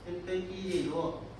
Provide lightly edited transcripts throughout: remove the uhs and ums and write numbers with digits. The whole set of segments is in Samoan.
Em tên chi gì đúng không?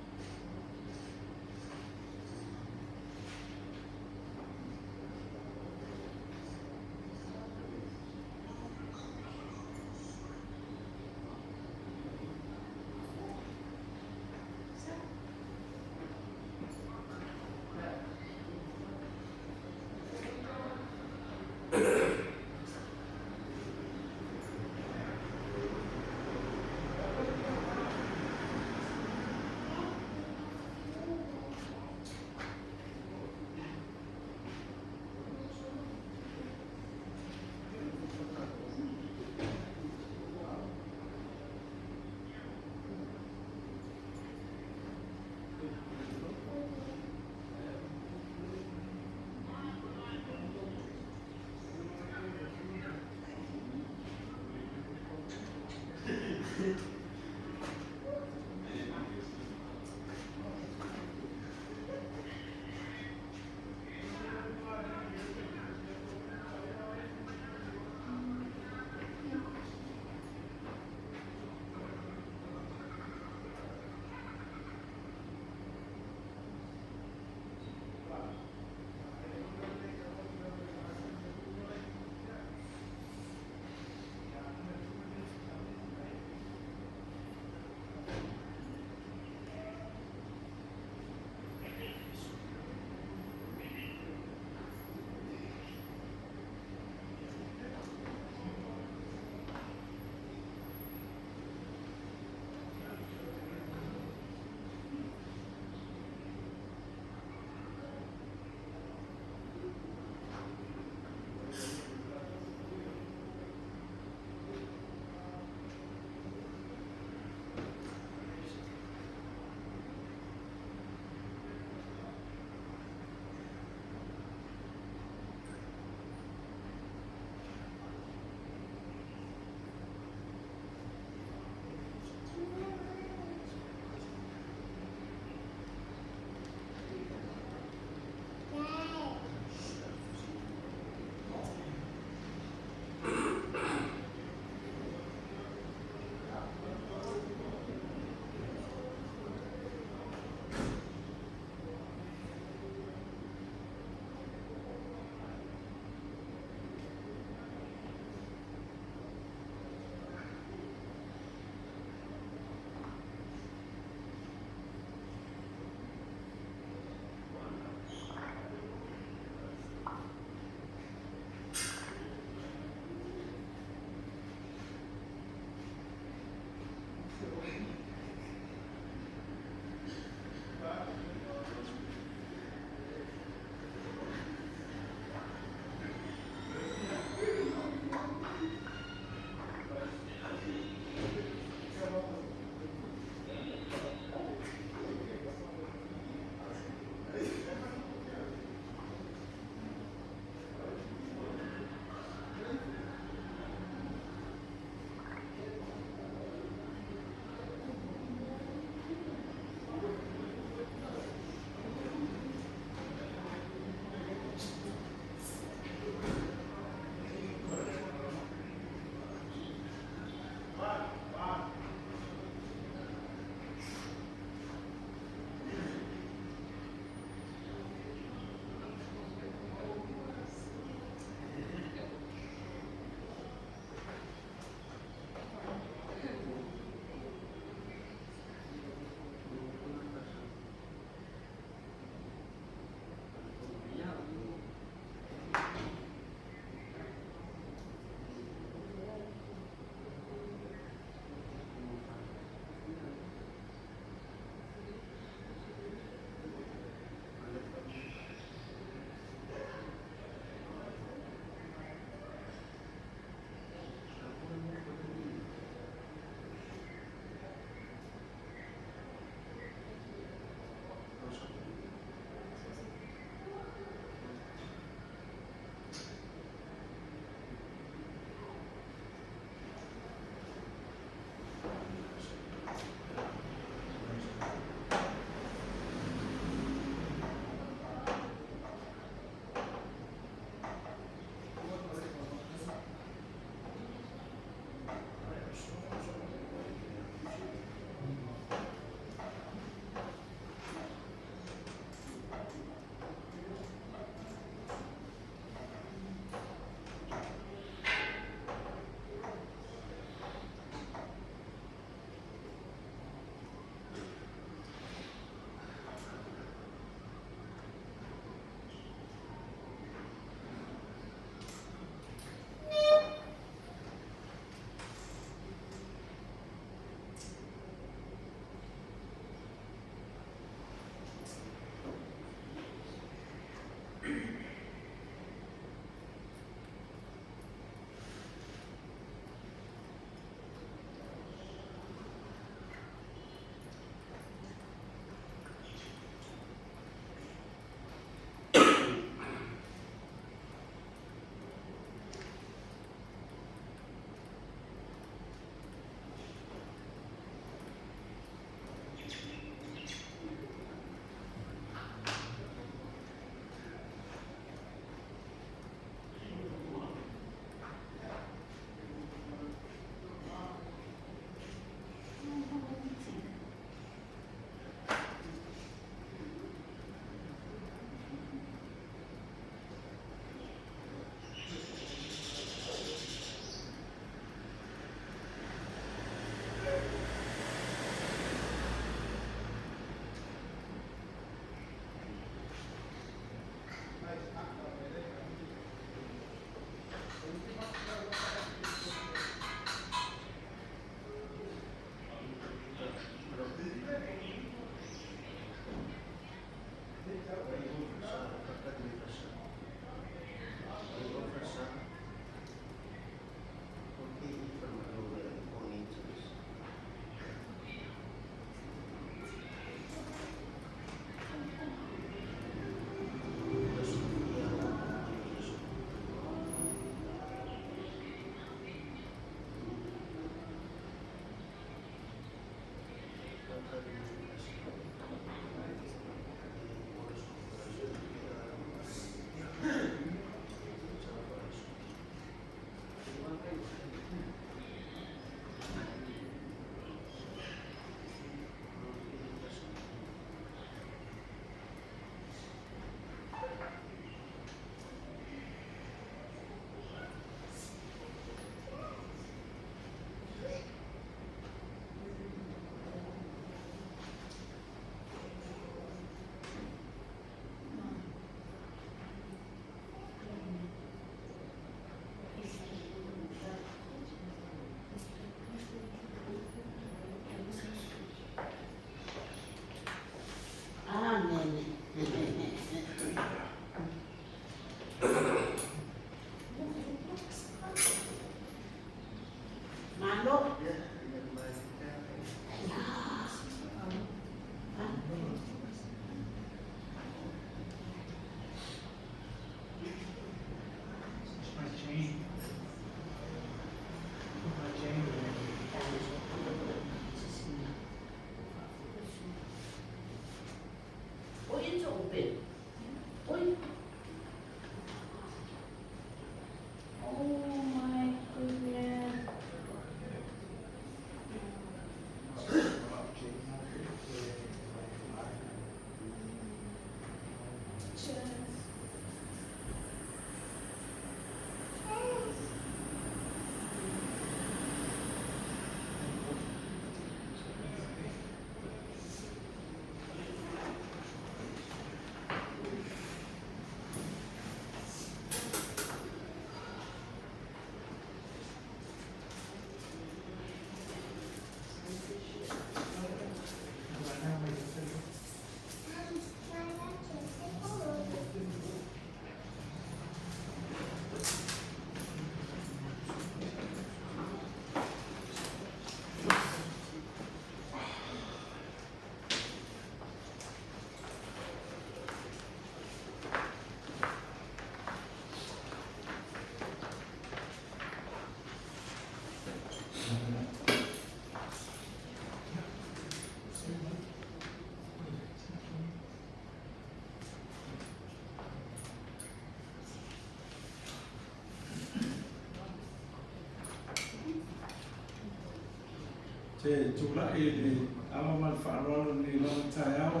Te tulai i le ava ma le faaaloalo i lenei lava taeao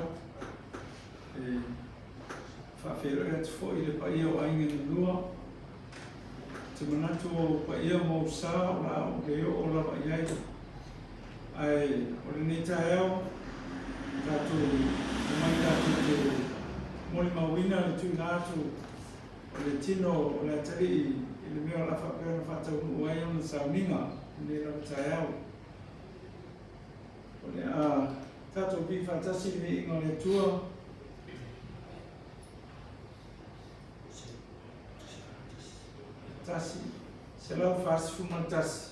e faafeiloai atu foi i le paia o aiga e lua. Ou te manatu o ou paia ma ou sa o le a ou le oo lava i ai. Ae o lenei taeao, tatou omai tatou te molimauina le tuuina atu o le tino o le atalii i le mea o le a faapea ona faataunuu ai ona sauniga i lenei lava taeao. O le a tatou pii faatasi i le viiga o le Atua. 141,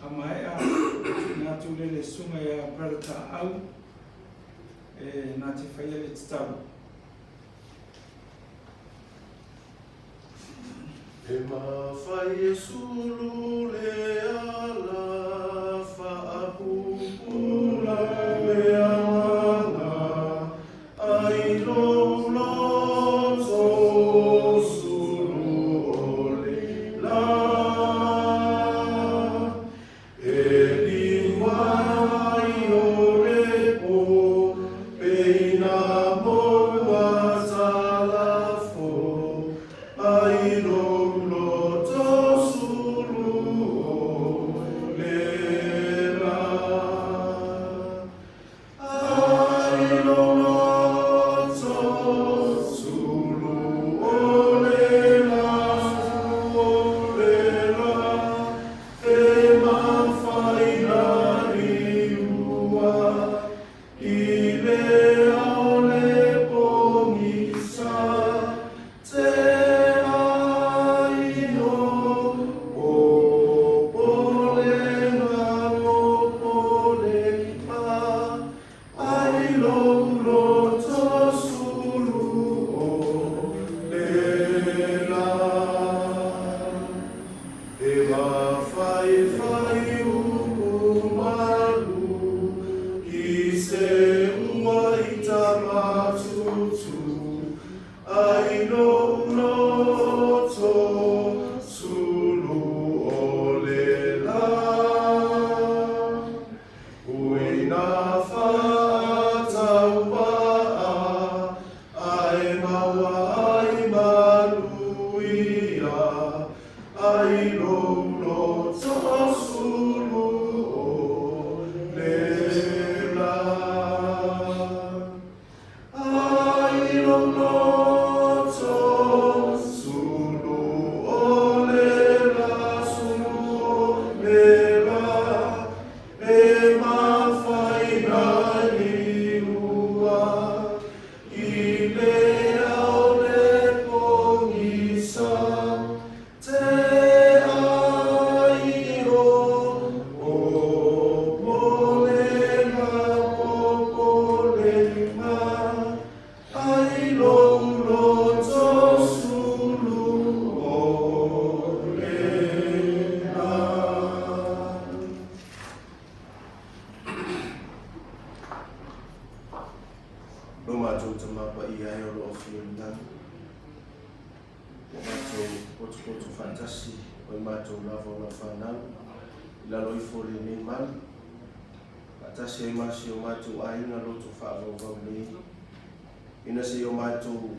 a maea tuuina atu lea i le Susuga ia Brother Taau e na te faia le tatalo. E mafai e sulu le ala faapupula le agaga ai lou loto sulu o le la. E liua ai o le po peina moua talafo ai lou loto sulu o le la. Ai lou loto sulu o le la, sulu o le la, e mafai na liua i le ao le pogisa te ai o popolega popolega ai lou loto sulu o le la. E mafai fai upu malu i se ua i tamatutu ai lou loto sulu o le la. Uina faataupaa ae maua ai maluia ai lou loto sulu o le la. Ai lou loto sulu o le la, sulu o le la, e mafai na liua i le ao le pogisa te ai o popolega popolega ai lou loto sulu o le la. Lo matou Tama Paia e o lo o afio i le lagi, ua matou potopoto faatasi o i matou lava o lau fanau i lalo ifo o lenei malu, faatasi ai ma si o matou aiga loto faavauvau nei, ina se i o matou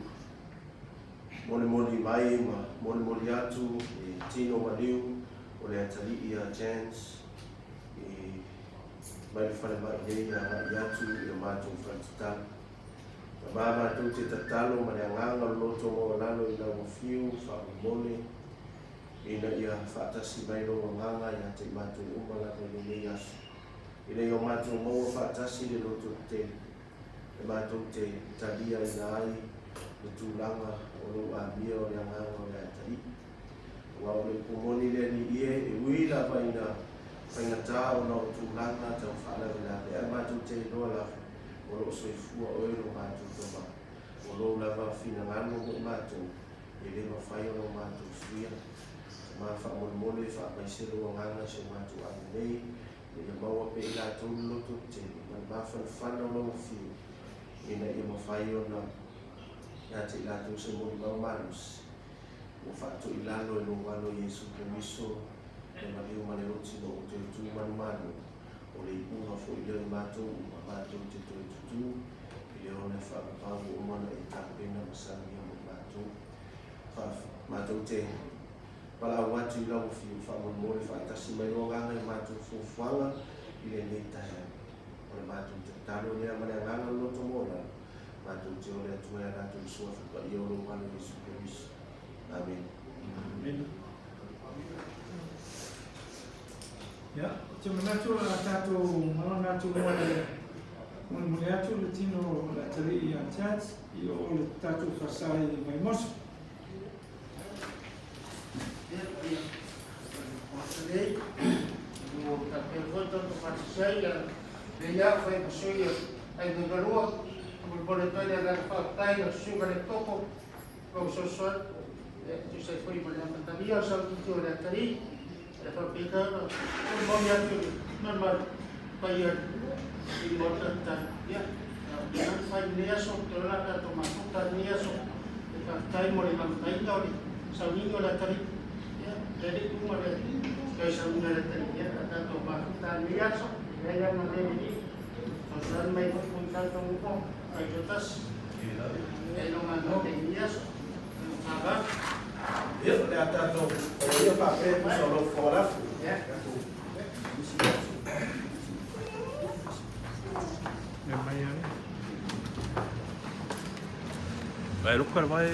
molimoli mai ma molimoli atu i tino maliu o le atalii ia Jans i mai le falemai nei agai atu i le matou fale tatalo. Na ma matou te tatalo ma le agaga o le loto maualalo i lau afio faamolemole ina ia faatasi mai lou agaga ia te i matou uma lava i lenei aso. Ina ia o matou maua faatasi le loto tetele e matou te taliaina ai le tulaga o lou amia o le agaga o le atalii. Aua o le upu moni le Alii e, e ui lava ina faigata ona o tulaga tau faalavelave, ae matou te iloa lava o lo o soifua oe lo matou Tama. O lou lava finagalo mo i matou, e le mafai ona o matou suia. Tama, faamolemole faamaise lou agaga i si o matou aiga nei, ina ia maua pea i latou le loto tetele ma le mafanafana o lau afio, ina ia mafai ona ia te i latou se molimau malosi. Ua faatoilalo e lou Alo Iesu Keriso le maliu ma le oti na ou toe tu manumanu. O le iuga foi lea i matou uma matou te toe tutū i le one faapapau ua uma ona e tapena ma saunia mo matou. Matou te valaau atu i lau Afioga faamolemole faatasi mai lou Agaga i matou fuafuaga i lenei taeao. O le matou tatalo lea ma le agaga o le loto maualalo, matou te o le Atua e ala atu i le Suafa Paia o lou Alo Iesu Keriso. Amene. Amene. Ia, ou te manatu o le a tatou malaga atu mo le molimoli atu le tino o le atalii ia Chad i o le tatou faasā i Vaimoso. Ia, ia, o nei, ua tapena foi tatou faatasi ai, lea au fai ma sui o Aiga Galua, molimoli atu ai le agaga faafetai o Susuga le Topo, lou fesoasoani, e tusa ai foi ma le amatalia o sauniga o le atalii, e faapena ona molimoli atu i le mamalu paia i le Maota tatalo. Ia, faapena ona fai i lenei aso, ou te iloa o le a tatou mafuta i lenei aso, e faafetai mo le amataina o le sauniga o le atalii. Ia, le Alii uma le toe sauniga o le atalii, ia, o le a tatou mafuta i lenei aso, leai lava le Alii, fesoasoani mai foi mo i tatou uma, taitoatasi. Ia, o le a tatou faia faapea e tusa o lau fofoga lafo. Vai loka le vai.